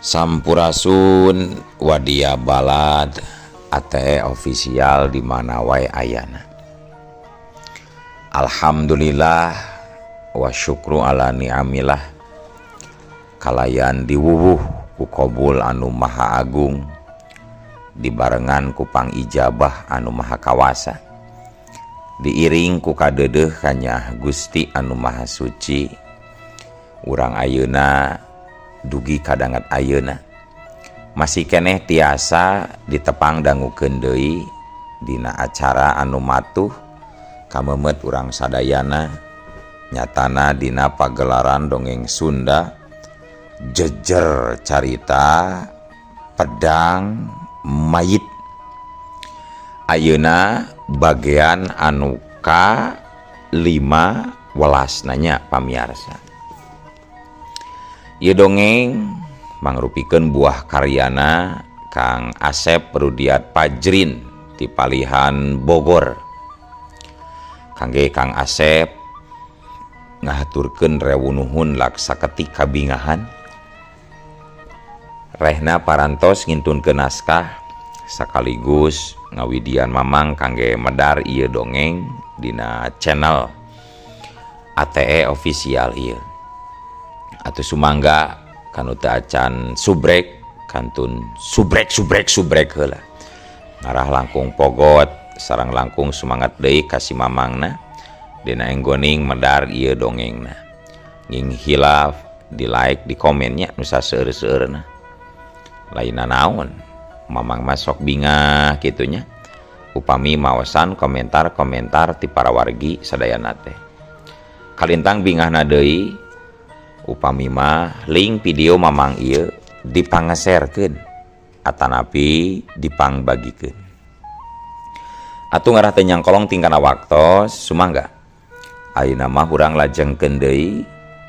Sampurasun Wadia Balad ATE official di mana wae ayana. Alhamdulillah wa syukru ala ni'amillah kalayan diwuwuh ku qabul anu maha agung dibarengan ku pangijabah anu maha kawasa diiring ku kadeudeuh kanyah Gusti anu maha suci urang ayeuna dugi kadangat ayeuna masih keneh tiasa ditepang dangukeun deui dina acara anu matuh kamemet urang sadayana nyatana dina pagelaran dongeng Sunda jejer carita pedang mayit ayeuna bagian anu ka 5 welas nanya pamiarsa. Ieu dongeng mangrupikeun buah karyana Kang Asep Rudiat Pajrin ti Palihan Bogor. Kangge Kang Asep ngahaturkeun rewu nuhun laksa ketik kabingahan. Rehna parantos ngintunkeun naskah sekaligus ngawidian mamang kangge medar ieu dongeng dina channel ATE official ieu. Atuh sumangga kanu teu acan subrek kantun subrek subrek subrek heula ngarah langkung pogot sareng langkung sumangat deui ka si mamangna dina enggoning medar ieu dongengna. Nging hilaf di like di komennya nu saseueur-seueurna. Lainna naon mamang mah sok bingah kitunya upami maosan komentar-komentar ti para wargi sadayana teh. Kalintang bingahna deui upami mah link video mamang ieu dipangeserkeun atanapi dipangbagikeun. Atuh ngarah teh nyangkolong tingkana waktos sumangga. Ayeuna mah urang lajengkeun deui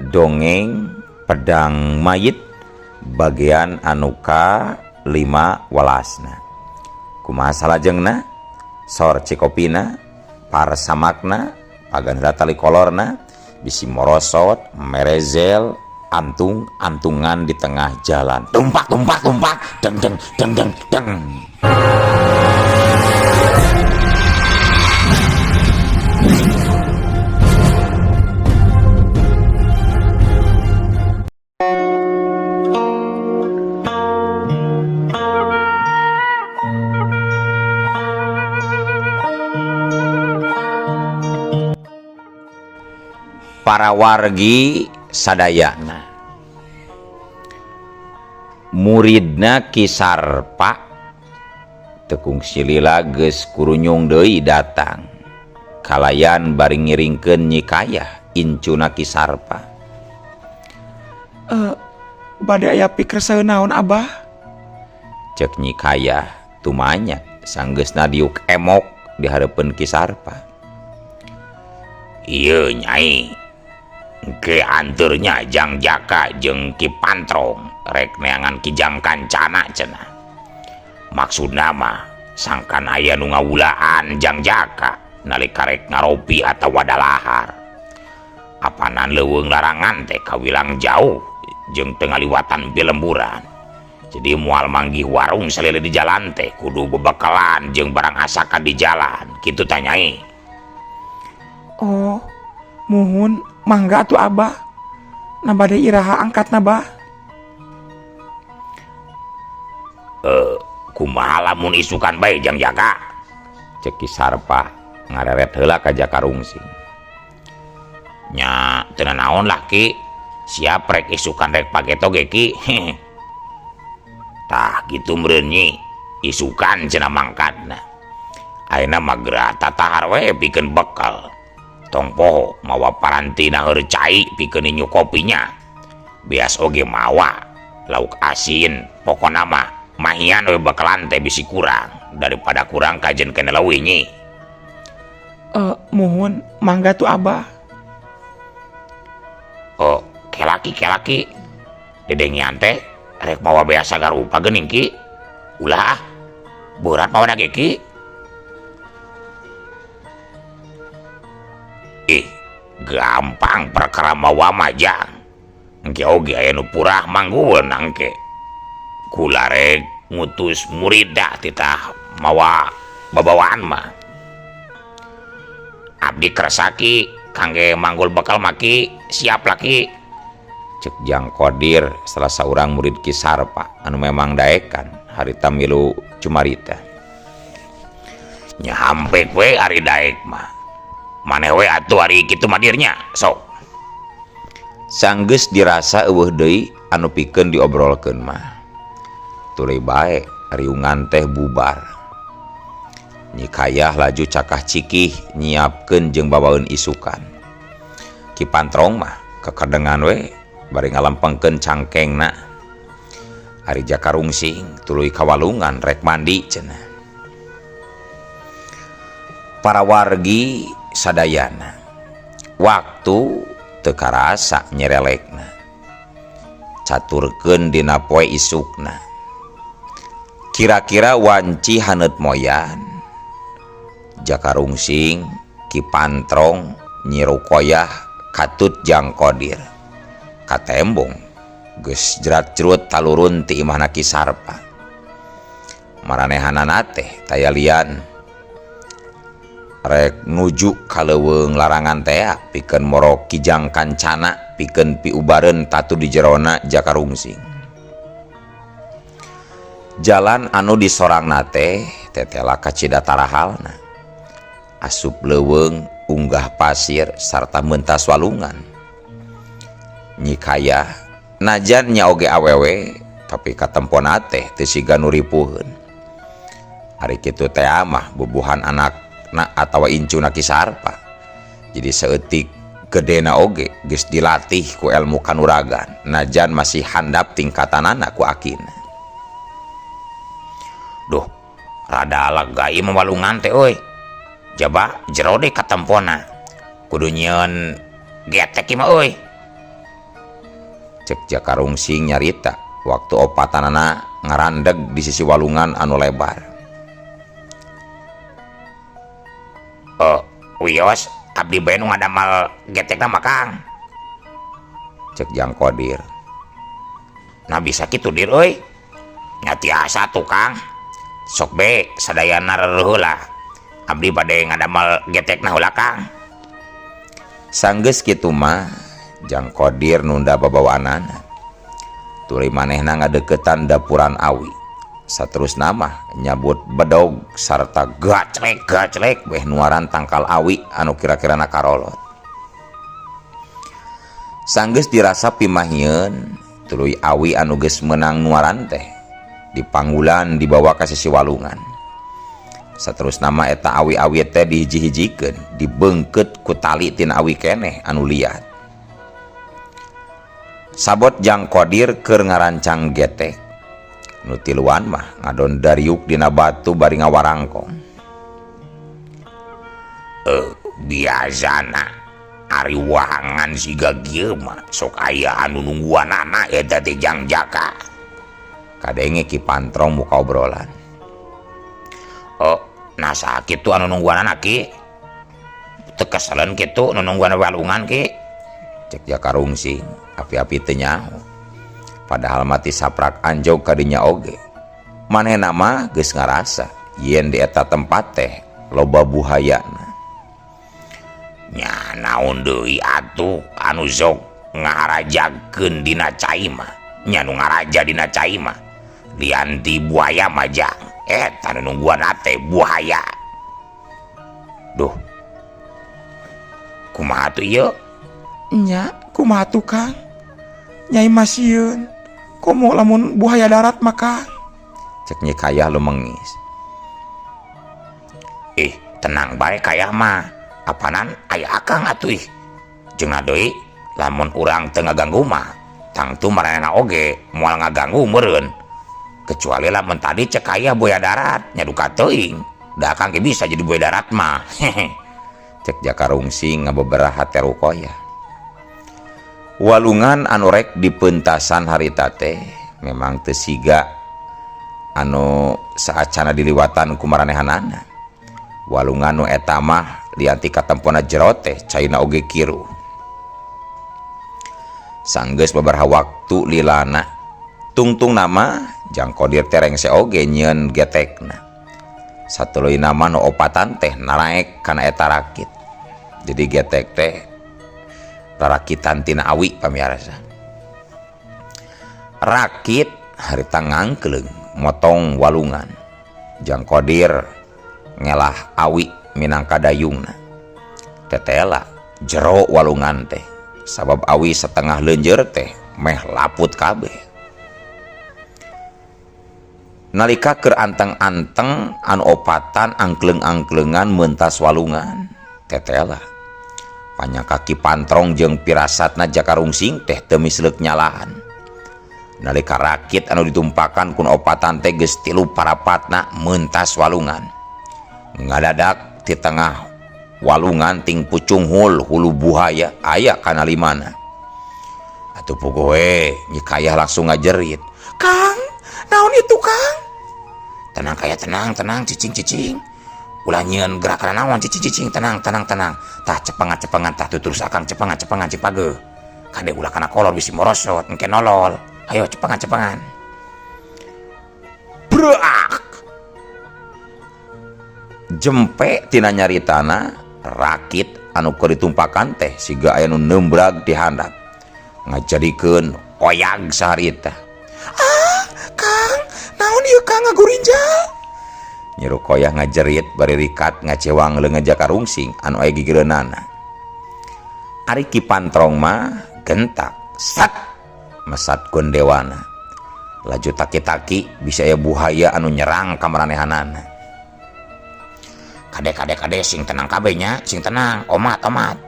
dongeng pedang mayit bagian anu ka 5 welasna. Kumaha salajengna? Sor cikopina, parsamakna, pagan heula tali kolorna, bisi morosot, merezel, antung-antungan di tengah jalan. Tumpak, tumpak, tumpak, deng, deng, deng, deng, deng. Para wargi sadayana muridna Ki Sarpa tekung silila geus kurunyung deui datang kalayan bari ngiringkeun Nyi Kayah incuna Ki Sarpa. Bade aya pikir naon Abah? Cek Nyi Kayah tumanya sanggeusna diuk emok di hareupeun Ki Sarpa. Ieu nyai ke anturnya Jang Jaka jeung Ki Pantrong rek neangan Ki Jang Kancana cenah. Maksudna mah sangkan aya nu ngawulaan Jang Jaka nalika rek ngaropi atawa dalahar. Apanan leuweung larangan teh kawilang jauh jeung teu ngaliwatan pilemburan. Jadi moal manggih warung salila di jalan teh kudu bebekalan jeung barang asakan di jalan kitu tah nyai. Oh, muhun mangga atuh Abah. Na bade iraha angkatna Bah? Kumaha lamun isukan bae Jang Jaka? Cek Ki Sarpa ngareret heula ka Jaka Rungsing. Nya teu nanaon lah Ki. Siap rek isukan rek pageto ge Ki. Tah kitu meureun nyi. Isukan cenah mangkatna. Ayeuna mah geura tatahar we pikeun bekal. Tong poho mawa parantina heur cai pikeun inyu kopinya. Beas oge mawa lauk asin pokona mah mahian we bekalan teh bisi kurang daripada kurang kajen kene leuwih nyi. Muhun mangga tuh Abah. Oh, kelaki kelaki dedengian teh rek mawa beas sagarupa geuning Ki. Ulah ah, berat mawana ge Ki. Ih, gampang perkara mawa mah Jang. Engke oge aya nu purah manggueun engke. Kula rek ngutus muridna titah mawa babawaan mah. Abdi kersa Ki kangge manggul bekal mah Ki, siap lah Ki. Cek Jang Kodir salah saurang murid Ki Sarpa anu memang daekan harita milu cumarita. Nya hampek we ari daek mah. Maneh we atuh ari kitu mah dirnya sok. Sanggeus dirasa eueuh deui anu pikeun diobrolkeun mah. Tuluy bae riungan teh bubar. Nyi Kayah laju cakah cikih nyiapkeun jeung bawaeun isukan. Ki Pantrong mah kekedengan we bari ngalempengkeun cangkengna. Ari Jaka Rungsing tuluy ka walungan rek mandi cenah. Para wargi sadayana waktu teu karasa nyerelekna. Caturkeun dina poe isukna. Kira-kira wanci haneut moyan. Jaka Rungsing, Ki Pantrong, Nyi Rukoyah, katut Jang Kodir. Katembong geus jerat-jerut talurun ti imahna Ki Sarpa. Maranehanana teh taya lian rek nuju ka leuweung larangan tea pikeun moro Kijang Kancana pikeun piubareun tatu di jerona Jaka Rungsing. Jalan anu disorangna teh tetela kacida tarahalna. Asup leuweung, unggah pasir sarta mentas walungan. Nyi Kayah najan nya oge awewe tapi katempona teh teu siga nu ripuheun. Ari kitu teh mah bubuhan anakna atawa incuna Ki Sarpa. Jadi saeutik gedena oge geus dilatih ku ilmu kanuragan najan masih handap tingkatanana ku akina. Duh, rada lega ieu mah walungan teh euy. Jaba jero deui katempona. Kudu nyieun getek ieu mah euy. Cek Jaka Rungsing nyarita waktu opatanana ngarandeg di sisi walungan anu lebar. Wios abdi bae nu ngadamal getekna mah Kang. Cek Jang Kodir. Nah bisa kitu dir euy. Nya tiasa tuh Kang. Sok be sadayana rereuh lah. Abdi bade ngadamal getekna heula Kang. Sanggeus kitu mah Jang Kodir nunda babawaanana. Tuluy manehna ngadeukeutan dapuran awi. Saterusna mah nyabut bedog sarta gaclek-gaclek beh nuaran tangkal awi anu kira-kirana karolot. Sanggeus dirasa pimahieun, tuluy awi anu geus meunang nuaran teh dipanggulan dibawa ka sisi walungan. Saterusna mah eta awi-awi teh dihiji-hijikeun, dibeungkeut ku tali tina awi keneh anu liat. Sabot Jang Kodir keur ngarancang getek. Nu tiluan mah ngadon dariuk dina batu bari ngawarangkong. Biasana ari wahangan siga kieu mah sok aya anu nungguanana eta teh Jang Jaka. Kadenge Ki Pantrong muka obrolan. Oh, nah sakitu anu nungguanana Ki. Teu keselen kitu nu nungguan walungan Ki. Cek Jaka Rungsing, api-api teu nyaho. Padahal mati saprak anjog kadinya oge. Manehna mah geus ngarasa yen di eta tempat teh loba buhayana. Nya naon deui atuh anu sok ngaharajakeun dina cai mah. Nya nu ngaraja dina cai mah lian ti buaya mah Jang. Eta nu nungguan teh buaya. Duh. Kumaha tuh ieu? Nya kumaha tuh Kang? Nyai masieun. Komo lamun buaya darat mah Kang? Cek Nyi Kayah lumengis. Ih, tenang bae Kayah mah. Apanan aya akang atuh ih. Jeung deui lamun urang teu ngaganggu mah, tangtu maranehna oge moal ngaganggu meureun. Kecuali lamun tadi cek Kayah buaya darat, nya duka teuing. Da akang ge bisa jadi buaya darat mah. Cek Jaka Rungsing ngabeberaha hate Rukoyah. Walungan anu rek dipeuntasan harita teh memang teu siga anu saacana diliwatan ku maranehanana. Walungan nu eta mah lian ti katempona jero teh caina oge kiruh. Sanggeus babaraha waktu lilana tungtung nama Jang Kodir teh rengse oge nyieun getekna. Satuluyna mah nu opatan teh naraek kana eta rakit. Jadi getek teh rarakitan tina awi pamiarsa. Rakit harita ngangkleung motong walungan. Jang Kodir ngelah awi minangka dayungna. Tetela jero walungan teh sabab awi setengah lenjer teh meh laput kabeh. Nalika keur anteng-anteng anu opatan angkleung-angkleungan mentas walungan. Tetela panyangka Ki Pantrong jeung pirasatna Jaka Rungsing teh teu misleuk nyalahan. Nalika rakit anu ditumpakan ku nu opatan teh geus tilu parapatna mentas walungan. Ngadadak ti tengah walungan ting pucunghul hulu buhaya aya kana limana. Atuh puguh we Nyi Kayah langsung ngajerit. Kang, naon itu Kang? Tenang Kaya, tenang, tenang, cicing, cicing. Ulah nyieun gerakan naon, cicing, cicing, tenang, tenang, tenang. Tah cepengan, cepengan, tah tuturus akang cepengan, cepengan, cipage. Kade ulah kana kolor bisi morosot, engke nolol. Ayo cepengan, cepengan. Brak. Jempe tina nyaritana rakit anu keur ditumpakan teh siga aya nu nembrag di handap. Ngajadikeun oyag saharita. Ah, Kang, naon ieu Kang ngagurinjal? Nyi Rukoyah ngajerit bari rikat ngacewang leungeun Jaka Rungsing anu aya gigireunana. Ari Ki Pantrong mah gentak, sat mesat gondewana. Laju taki-taki bisa aya buhaya anu nyerang ka maranehanana. Kade kade kade sing tenang kabeh nya, sing tenang, omat omat.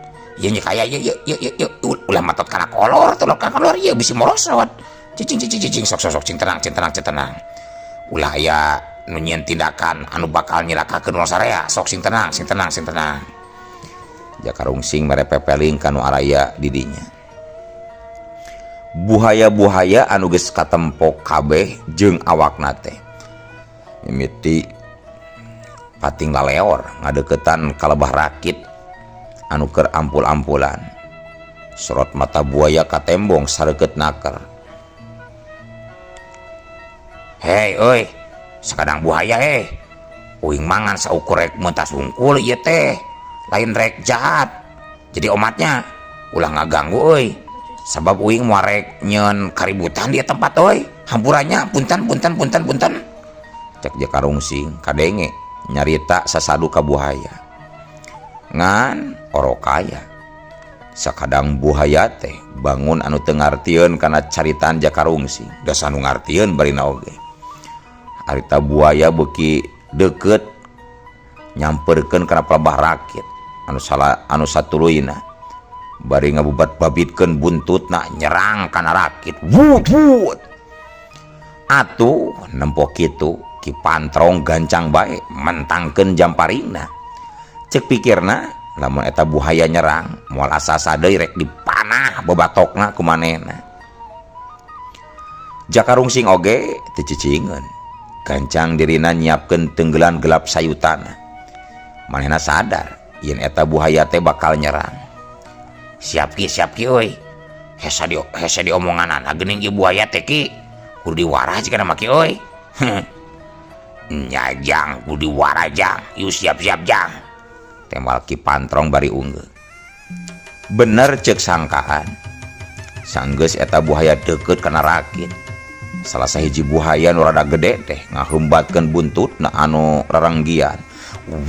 Ieu Nyi Kaya ieu ieu ieu ieu ulah matot kana kolor, tolok kana kolor ieu bisi morosot. Cicing cicing cicing sok sok sok sing tenang sing tenang sing tenang. Ulah aya nu nyieun tindakan anu bakal nyilakakeun urang sarea, sok sing tenang sing tenang sing tenang. Jaka Rungsing mere pepeling ka nu araya di dinya. Buhaya-buhaya anu geus katempo kabeh jeung awakna teh. Mimiti pating laleor ngadeukeutan ka lebah rakit anu keur ampul-ampulan. Sorot mata buaya katembong sareukeut naker. Hei euy, sakadang buhaya eh. Uing mangan saukur rek mentas hungkul ieu teh. Lain rek jahat. Jadi omatnya ulah ngaganggu euy. Sabab uing moal rek nyeun kaributan di tempat euy. Hampurannya punten punten punten punten. Cek Jaka Rungsing kadenge nyarita sasadu ka buhaya. Ngan orokaya. Sakadang buhaya teh bangun anu teu ngartieun kana caritaan Jaka Rungsing. Da sanu ngartieun barina oge. Harita buaya beuki deukeut nyamperkeun kana pelebah rakit anu salah anu satuluyna bari ngabubat babitkeun buntutna nyerang kana rakit. Wut wut. Atuh nempo kitu Ki Pantrong gancang bae mentangkeun jamparina. Cek pikirna lamun eta buhaya nyerang moal asa-asa deui rek dipanah bebatokna ku manehna. Jaka Rungsing oge teu cicingeun. Gancang dirina nyiapkeun tenggelan gelap sayutana. Manehna sadar yen eta buhaya teh bakal nyerang. Siap ki, siap ki euy. Hese di hese diomonganana geuning ieu buhaya teh ki. Kudu diwarah jigana mah ki euy. Nya jang kudu diwarah jang. Yuk siap-siap jang. Tembal Ki Pantrong bari unggeuh. Bener ceuk sangkaan. Sanggeus eta buhaya deukeut kana rakit. Salah sahiji buhaya nu rada gede teh ngahembatkeun buntutna anu raranggian.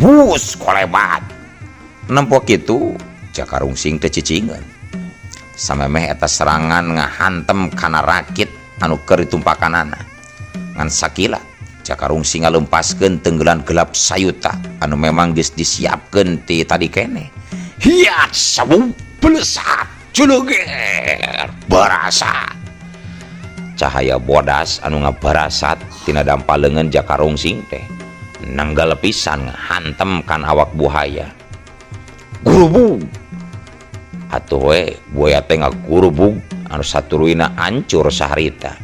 Wus kolebat. Nempo kitu Jaka Rungsing teh cicingeun. Samemeh eta serangan ngahantem kana rakit anu keur ditumpakanana. Ngan sakila Jaka Rungsing ngalempaskeun tenggelan gelap sayuta anu memang geus disiapkeun ti tadi keneh. Hiat sabu belesat culeger barasa. Cahaya bodas anu ngabarasat tina dampa leungeun Jaka Rungsing teh nanggal pisan ngahantem kan awak buhaya. Gurubug. Atuh we buaya teh ngagurubug anu saturuyna ancur saharita.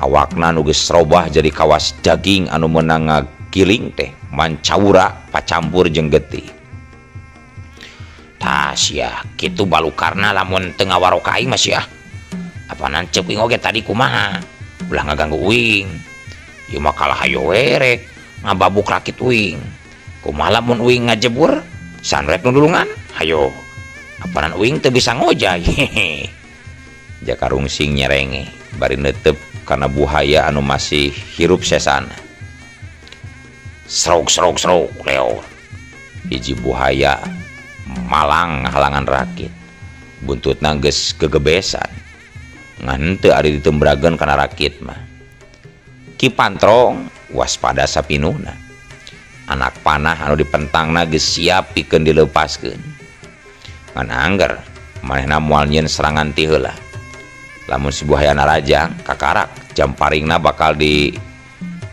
Awakna nu geus robah jadi kawas daging anu meunang ngagiling teh mancaura pacampur jeung getih. Tah sia kitu balukarna lamun teu ngawarok ka aing mah sia. Apanan ceuk uing oge tadi kumaha? Ulah ngaganggu uing. Ieu mah kalah hayo we rek ngababuk rakit uing. Kumaha lamun uing ngajebur sanrek nulungan? Hayo. Apanan uing teu bisa ngojay. Hehe. Jaka Rungsing nyerenge bari neuteup kana buhaya anu masih hirup sesana. Srog srog srog leor. Hiji buhaya malang ngahalangan rakit. Buntutna geus gegebesan. Ngan henteu ari ditembrageun kana rakit mah. Ki Pantrong waspada sapinuhna. Anak panah anu dipentangna geus siap pikeun dileupaskeun. Ngan angger manehna moal nyieun serangan ti heula. Lamun si buhaya narajang kakarak jamparingna bakal di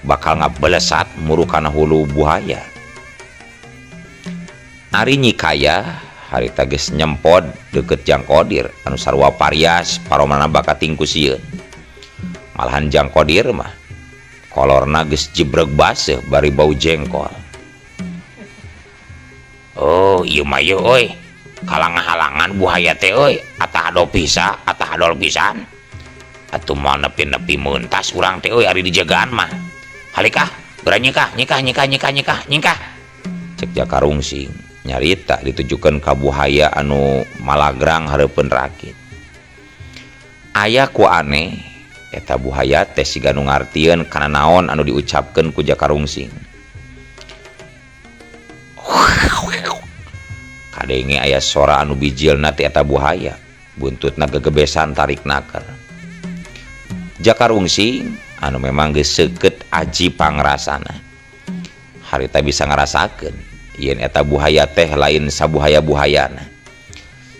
bakal ngabelesat muru kana hulu buhaya. Ari Nyi Kaya harita geus nyempod deukeut Jang Kodir anu sarua parias paromana bakating ku sieun. Malahan Jang Kodir mah kolorna geus jibreg baseuh bari bau jengkol. Oh, ieu mah ieu euy. Kalang-halangan buhaya teh euy, atah ado pisa, atah adol pisan. Atuh moal nepi-nepi meuntas urang teh euy ari dijagaan mah. Halikah, geura nyikah, nyikah, nyikah, nyikah, nyikah, nyingkah. Cek Jaka Rungsing nyarita ditujukeun ka buhaya anu malagrang hareupeun rakit. Aya ku aneh eta buhaya teh siga nu ngartieun kana naon anu diucapkeun ku Jaka Rungsing. Kadenge aya sora anu bijilna ti eta buhaya, buntutna gegebesan tarik naker. Jaka Rungsing anu memang geus seukeut aji pangrasana. Harita bisa ngarasakeun yen eta buhaya teh lain sabuhaya-buhayana.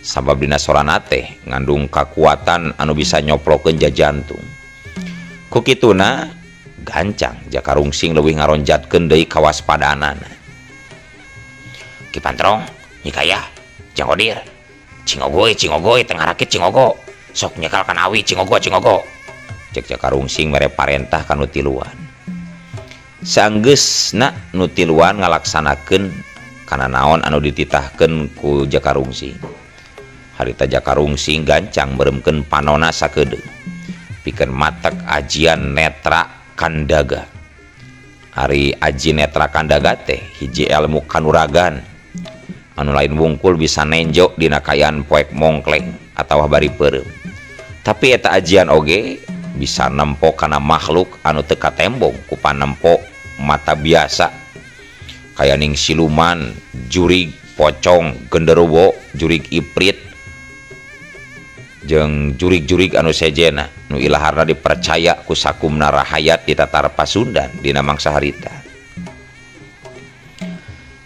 Sabab dina sorana teh ngandung kakuatan anu bisa nyoplokeun jajantung. Ku kituna gancang Jaka Rungsing leuwih ngaronjatkeun deui kawaspadaanana. Ki Pantrong, Nyi Kaya, Jang Kodir, cingogoy, cingogoy, tengah rakit cingogo, sok nyekal kana awi cingogo, cingogo. Cek Jaka Rungsing mere parentah ka nu tiluan. Saenggeusna nu tiluan ngalaksanakeun kana naon anu dititahkeun ku Jaka Rungsing. Harita Jaka Rungsing gancang meureumkeun panona sakedeung pikeun matek ajian netra kandaga. Ari aji netra kandaga teh hiji ilmu kanuragan anu lain wungkul bisa nenjo dina kaayaan poek mongkleng atawa bari peureum. Tapi eta ajian oge bisa nempo kana makhluk anu teu katembong ku panempo mata biasa kaya ning siluman, jurig, pocong, genderuwo, jurig iprit jeung jurig-jurig anu sejena nu ilaharna dipercaya ku sakumna rahayat di tatar Pasundan dina mangsa harita.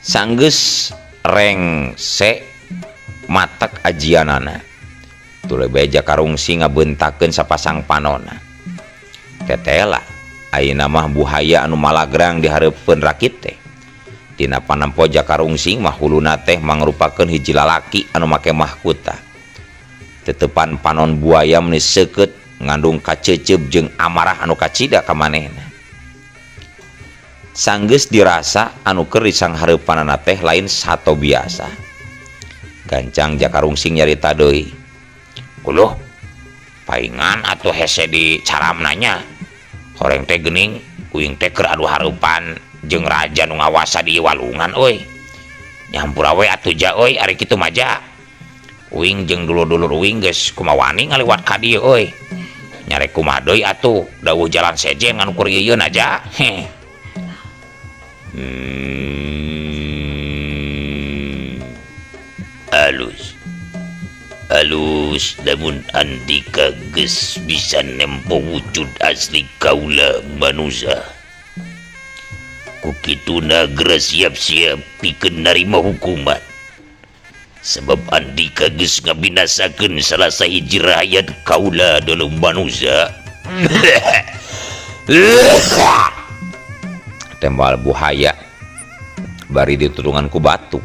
Sanggeus rengse matak ajianana tuluy bae Jaka Rungsing ngabeuntakeun sapasang panona. Tetela ayeuna mah buhaya anu malagrang di hareupeun rakit teh. Dina panempo Jaka Rungsing mah huluna teh mangrupakeun hiji lalaki anu make mahkuta. Tetepan panon buaya meni seukeut ngandung kaceuceub jeung amarah anu kacida ka manehna. Sanggeus dirasa anu keur disanghareupanana teh lain sato biasa. Gancang Jaka Rungsing nyarita deui. Uluh, paingan atuh hese di caramna nya. Horeng teh geuning uing teh keur adu hareupan jeung raja nu ngawasa di walungan euy. Nyampura we atuh ja euy ari kitu mah ja. Uing jeung dulur-dulur uing geus kumawani ngaliwat ka dieu euy. Nyarek kumaha deui atuh dawuh jalan sejen ngan ukur ieu aja. Heh. Alus. Alus lamun andika geus bisa nempo wujud asli kaula manusia. Ku kituna geura siap-siap pikeun narima hukuman. Sebab andika geus ngabinasakeun salah sahiji rakyat kaula dalam manusia. Tembal buhaya bari ditulungan ku batu.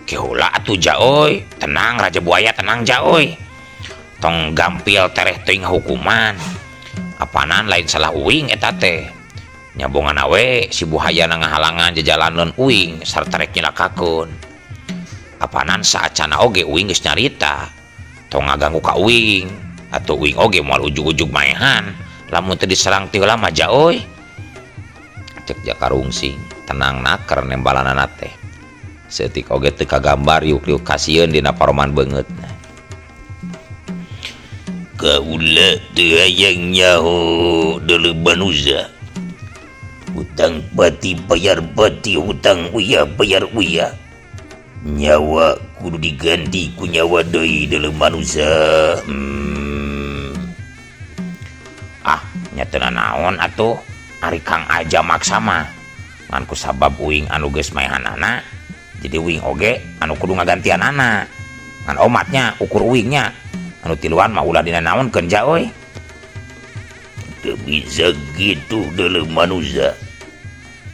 Keula atuh ja euy, tenang Raja Buaya tenang ja euy. Tong gampil tereh teuing hukuman. Apanan lain salah uing eta teh. Nyabongan awe si buhaya na ngahalangan jajalaneun uing sarta rek nyilakakeun. Apanan saacana oge uing geus nyarita. Tong ngaganggu ka uing. Atuh uing oge moal ujug-ujug maehan lamun teu diserang ti heula mah ja euy. Cek Jaka Rungsing tenang naker nembalanana teh. Saeutik oge teu kagambar riuk-riuk kasieun dina paroman beungeutna. Kaula teu hayang nyaho deuleu manusia. Hutang pati bayar pati, hutang uyah bayar uyah. Nyawa kudu diganti ku nyawa deui deuleu manusia. Ah, nya teu nanaon atuh ari Kang Aja maksa mah. Ngan ku sabab uing anu geus maehanana, jadi uing oge anu kudu ngagantianana. Ngan omatnya ukur uingnya. Anu tiluan mah ulah dina naonkeun ja euy. Teu bisa kitu deuleu manusia.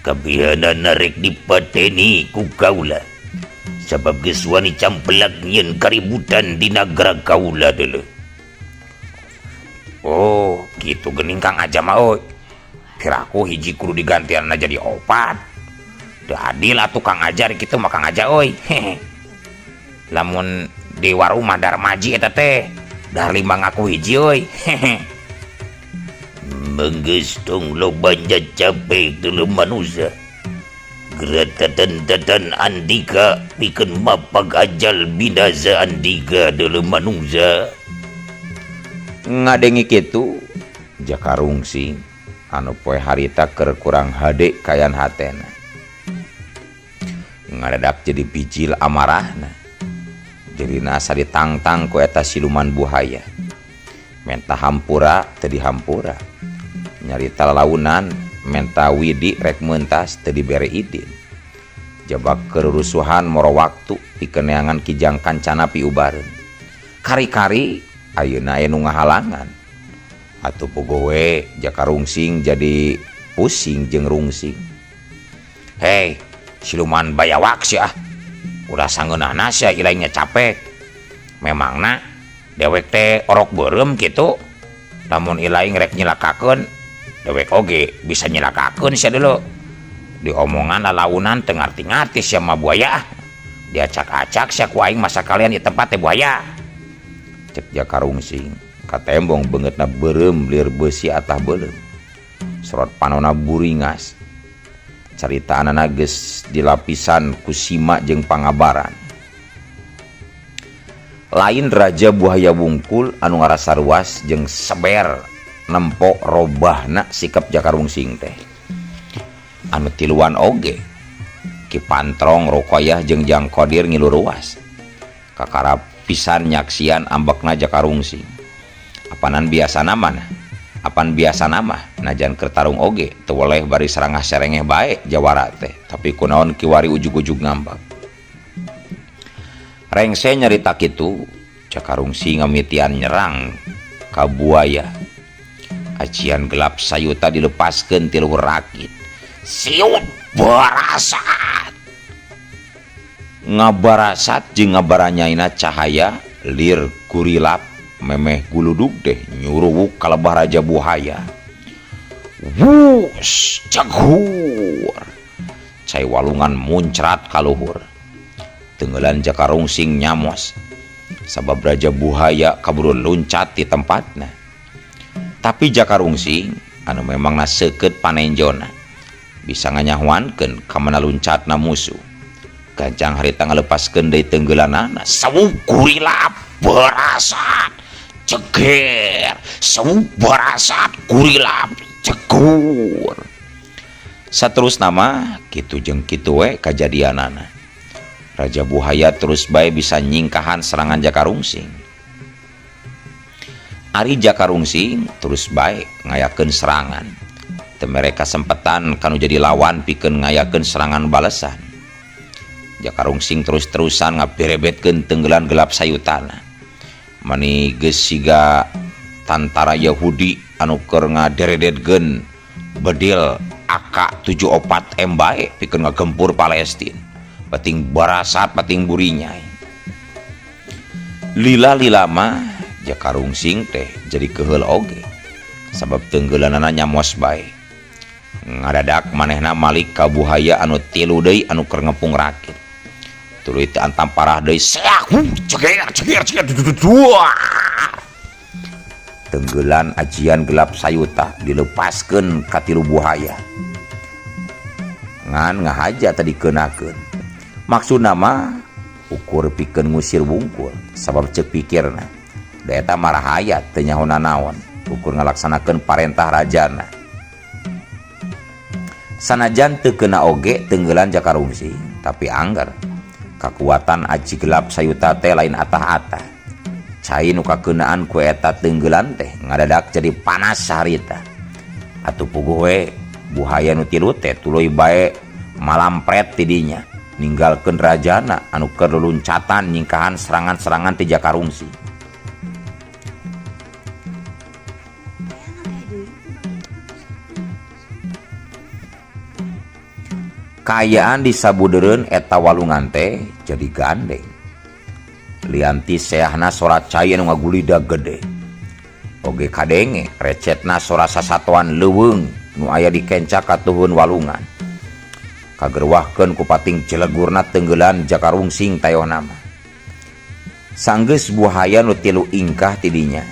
Kabihanana rek dipateni ku kaula. Sabab geus wani campelak nyieun kaributan di nagara kaula deuleu. Oh, kitu geuning Kang Aja mah euy. Kiraku hiji kudu digantianna jadi opat. Teu adil atuh Kang Aja ari kitu mah Kang Aja euy. Lamun di warung mah Darmaji eta teh. Dahar lima ngaku hiji euy. Menggeus tong loba capek deuleu manusia. Geratatan-tatan andika pikeun mapag ajal binaza andika deuleu manusia. Ngadengi kitu Jaka Rungsing anu poe harita keur kurang hade kayan hatena. Ngadadak jadi bijil amarahna. Dirina asa ditangtang ku eta siluman buhaya. Menta hampura teu dihampura. Nyarita lalaunan menta widi rek meuntas teu dibere idin. Jabak kerurusuhan moro waktu pikeun neangan kijang kancana piubareun. Kari-kari ayeuna aya nu ngahalangan. Atuh puguh we Jaka Rungsing jadi pusing jeung rungsing. Hei, siluman bayawak sia ah. Ulah sangeunahna sia ilaingnya capek. Memangna dewek teh orok beureum kitu. Lamun ilaing rek nyilakakeun, dewek oge bisa nyilakakeun sia deuleu. Diomongan lalaunan teu ngarti-ngarti sia mah buaya ah. Diacak-acak sia ku aing masa kalian di tempat teh buaya. Cek Jaka Rungsing katembong beungeutna beureum lieur beusi atah beuleum. Sorot panona buringas. Caritaanana geus dilapisan ku sima jeung pangabaran. Lain Raja Buhaya Wungkul anu ngarasa ruas jeung seber nempo robahna sikap Jaka Rungsing teh. Anu tiluan oge Ki Pantrong Rukoyah jeung Jang Kodir ngilu ruas. Kakarap pisan nyaksian ambekna Jaka Rungsing. Apanan biasana mah? Apan biasana mah najan keur tarung oge teu weleh bari sarangah serengeh bae jawara teh, tapi kunaon kiwari ujug-ujug ngambek. Rengse nyarita kitu, Jaka Rungsing ngamitian nyerang ka buaya. Acian gelap sayuta dilepaskeun ti luhur rakit. Siut barasat. Ngabarasat jeung ngabaranyaina cahaya lir kurilap memeh guludug deh nyuruwuk kalebah Raja Buhaya. Wus cegur. Cai walungan muncrat kaluhur. Tenggelan Jaka Rungsing nyamos. Sabab Raja Buhaya kaburu luncat di tempatna. Tapi Jaka Rungsing anu memangna seukeut panenjona bisa nganyahuankeun ka mana luncatna musuh. Gancang harita ngalepaskeun deui tenggelanana. Sawuk kurilap barasat. Ceger, sawuk barasat kurilap cegur. Saterusna mah kitu jeung kitu we kajadianana. Raja Buhaya terus bae bisa nyingkahan serangan Jaka Rungsing. Ari Jaka Rungsing terus bae ngayakeun serangan. Teu mere kasempetan kanu jadi lawan pikeun ngayakeun serangan balesan. Jaka Rungsing terus-terusan ngaberebetkeun tenggelan gelap sayutana. Mani geus siga tantara Yahudi anu keur ngaderedetkeun bedil AK-74M bae pikeun ngagempur Palestina. Pating barasat, pating burinyai. Lila-lila mah Jaka Rungsing teh jadi keheul oge. Sabab tenggelanana nyamos bae. Ngadadak manehna malik ka buhaya anu tilu deui anu keur ngepung rakit. Tuluy teu antam parah deui seak, ceger ceger ceger duah. Tenggelan ajian gelap sayuta dilepaskeun ka tilu buhaya. Ngan ngahaja tadi dikenakeun. Maksudna mah ukur pikeun ngusir wungkul sabab ceuk pikirna. Da eta marahaya teu nyaho nanaon, ukur ngalaksanakeun parentah rajana. Sanajan teu keuna oge tenggelan Jaka Rungsing, tapi angger kakuatan aji gelap sayuta teh lain atah-atah. Cai nu kakeunaan ku eta tenggelan teh ngadadak jadi panas saharita. Atuh puguh we buhaya nu tilu teh tuluy bae malampret ti dinya, ninggalkeun rajana anu keur luluncatan nyingkahan serangan-serangan ti Jaka Rungsing. Kaayaan di sabudeureun eta walungan teh jadi gandeng. Lianti seahna sora cai anu ngagulida gede. Oge kadenge recetna sora sasatoan leuweung nu aya di kenca katuhun walungan. Kagerwahkeun ku pating celegurna tenggelan Jaka Rungsing tayohna mah. Sanggeus buhaya nu tilu ingkah ti dinya.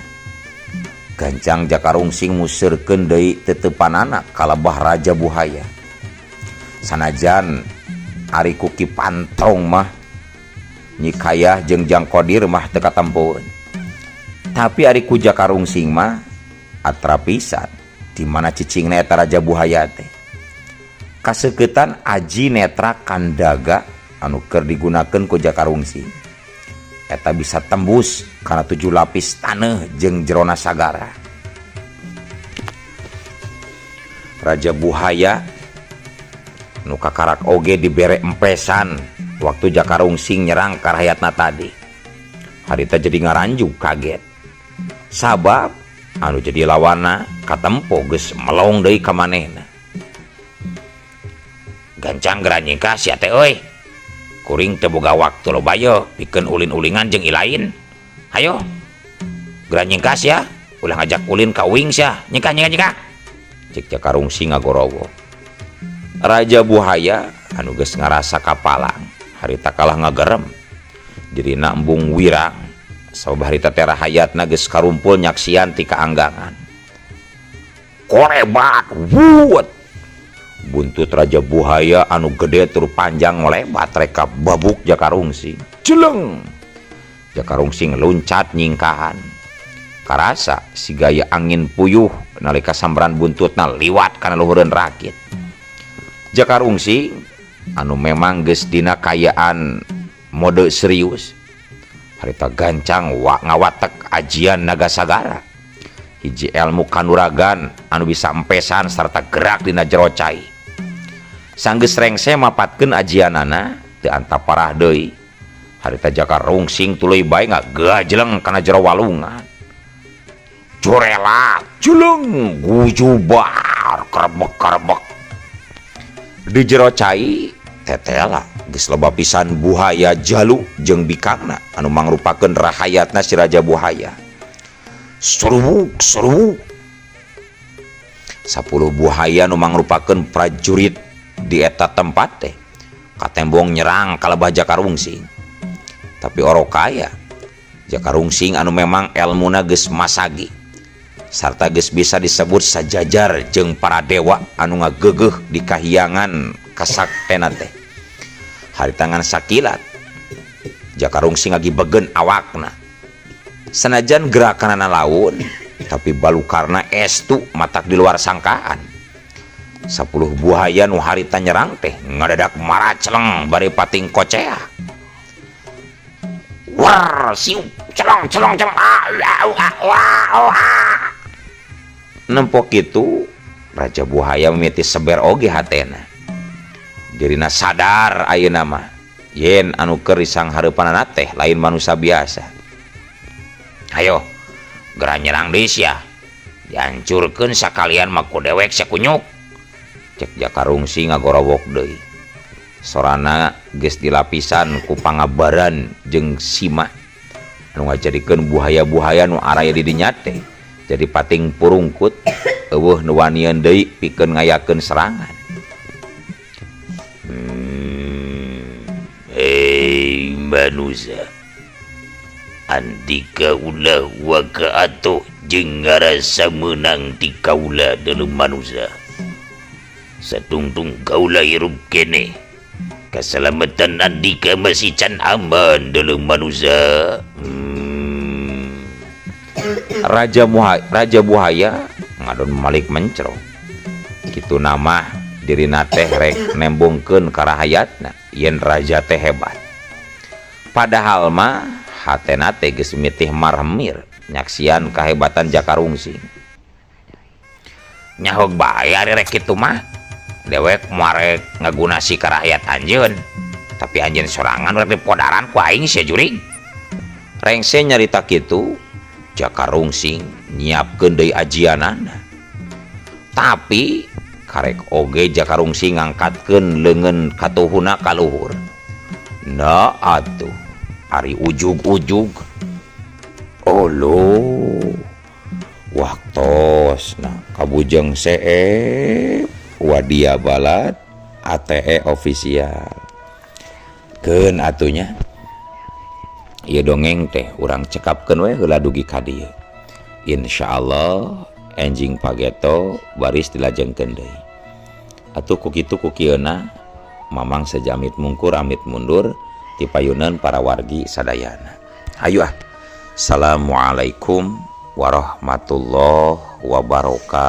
Gancang Jaka Rungsing museurkeun deui teteupanana kalebah raja buhaya. Sanajan ari ku Ki Pantrong mah Nyi Kayah jeung Jang Kodir mah teu katempoeun. Tapi ari ku Jaka Rungsing mah atra pisan di mana cicingna eta raja buhaya teh. Kaseuketan aji netra kandaga anu keur digunakeun ku Jaka Rungsing. Eta bisa tembus kana 7 lapis taneuh jeung jerona sagara. Raja buhaya nu kakarak oge dibere empesan waktu Jaka Rungsing nyerang ka rahayatna tadi. Harita jadi ngaranjug kaget. Sabab anu jadi lawanna katempo geus melong deui ka manehna. Gancang geura nyingkah sia teh euy. Kuring teu boga waktu loba ye pikeun ulin-ulingan jeung ilain. Hayo. Geura nyingkah sia, ulah ngajak ulin ka uing sia. Nyingkah nyingkah nyingkah. Cek Jaka Rungsing ngagorowo. Raja buhaya anu geus ngarasa kapalang, harita kalah ngagerem. Dirina embung wirang, sabab harita teh rahayatna geus karumpul nyaksian ti kaanggangan. Korebat wuut. Buntut Raja Buhaya anu gede tur panjang ngelebat reka babuk Jaka Rungsing. Jeleng. Jaka Rungsing luncat nyingkahan. Karasa sigaya angin puyuh nalika sambaran buntutna liwat kana luhureun rakit. Jaka Rungsing anu memang geus dina kayaan mode serius harita gancang ngawatek ajian naga sagara. Hiji ilmu kanuragan anu bisa empesan sarta gerak dina jero cai. Sanggeus rengse mapatkeun ajianana teu antap parah deui. Harita Jaka Rungsing tuluy bae ngagajleng kana jero walungan. Jorela jeleng gujubar kerebek-kerebek. Di jero cai tetela geus loba pisan buhaya jalu jeung bikangna anu mangrupakeun rahayatna si Raja Buhaya. Serubuk serubuk. 10 buhaya nu mangrupakeun prajurit di eta tempat teh katembong nyerang kalebah Jaka Rungsing. Tapi orokaya Jaka Rungsing anu memang elmuna geus masagi sarta geus bisa disebut sajajar jeung para dewa anu ngageugeuh di kahyangan kasaktena teh. Hari tangan sakilat Jaka Rungsing ngagibegen awakna. Sanajan gerakanana laun tapi balukarna estu matak di luar sangkaan. 10 buhaya nu harita nyerang teh ngadadak maraceleng bari pating kocea. War siup celong celong celong. Nempok kitu Raja Buhaya mimiti seber oge hatena. Dirina sadar ayeuna mah yen anu keur risang hareupanana teh lain manusia biasa. Hayo geura nyerang deui sia. Dihancurkeun sakalian mah ku dewek sia kunyuk. Cek Jaka Rungsing ngagorowok deui. Sorana geus dilapisan ku pangabaran jeung sima anu ngajadikeun buhaya-buhaya nu araya di dinya teh jadi pating purungkut eueuh nu wanian deui pikeun ngayakeun serangan. Hei manusia, Andika ulah waka atuh jeung ngarasa meunang ti kaula deuleu manusia. Satungtung kaula hirup keneh. Kasalamatan Andika masih can aman deuleu manusia. Raja Buhaya, Raja Buhaya ngadon Malik mencro. Kitu nama dirina teh rek nembongkeun karahayatna yen raja teh hebat. Padahal mah hatena teh geus mitih marmir nyaksian kahebatan Jaka Rungsing. Nyahog bae ari rek kitu mah. Dewek moal rek ngagunasi karahayat anjeun. Tapi anjeun sorangan rek dipodaran ku aing sia jurig. Rengse nyarita kitu, Jaka Rungsing nyiapkeun deui ajianana. Tapi karek oge Jaka Rungsing ngangkatkeun leungeun katuhuna ka luhur. Nah atuh, ari ujug-ujug. Olo, waktosna kabujeng seep wadia balad ATE official. Keun atunya. Ieu dongeng teh urang cekapkeun we heula dugi ka dieu. Insyaallah enjing pageto baris dilajengkeun deui. Atuh ku kitu ku kieuna Mamang sejamit mungkur amit mundur tipayunan para wargi sadayana. Hayu ah. Assalamualaikum warahmatullahi wabarakatuh.